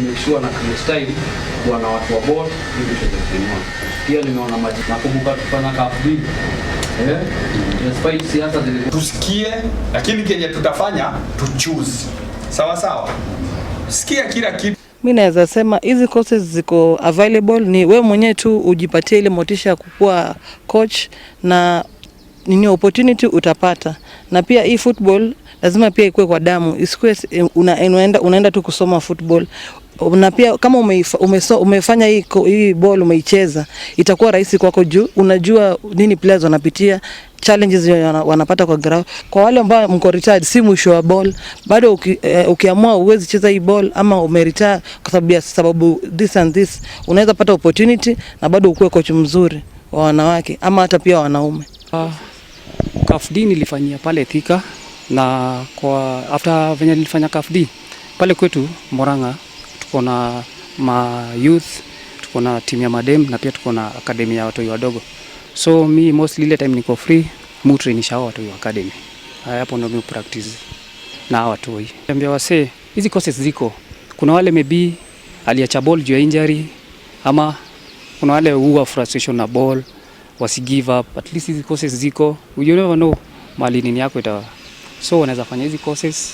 Ni make sure na create time kuwa na watu wa ball ili tuweze kuinua. Pia nimeona maji, nakumbuka tukifanya CAF B, despite siasa zilikuwa Tusikie, lakini kenye tutafanya tu choose. Sawa sawa, sikia kila kitu. Mi naweza sema hizi courses ziko available, ni wewe mwenyewe tu ujipatie ile motisha ya kukuwa coach na nini, opportunity utapata. Na pia hii football lazima pia ikuwe kwa damu, isikuwe unaenda tu kusoma football. Na pia kama umefanya hii ball, umeicheza, itakuwa rahisi kwako juu unajua nini players wanapitia, challenges wanapata kwa ground. Kwa wale ambao mko retired, si mwisho wa ball bado. Ukiamua uwezi cheza hii ball ama umeretire kwa sababu ya sababu this and this, unaweza pata opportunity na bado ukuwe coach mzuri wa wanawake ama hata pia wanaume. CAF D nilifanyia pale Thika, na kwa after venye nilifanya CAF D pale kwetu Murang'a, tuko na ma youth, tuko na timu ya madem na pia tuko na academy ya watoi wadogo. So mi mostly ile time niko free mu trainisha hao watoi wa academy. Haya, hapo ndio mi practice na hao watoi. Ambia wasee hizi courses ziko. Kuna wale maybe aliacha ball juu ya injury, ama kuna wale huwa frustration na ball, wasi give up. At least hizi courses ziko, you never know mali nini yako ita, so wanaweza fanya hizi courses.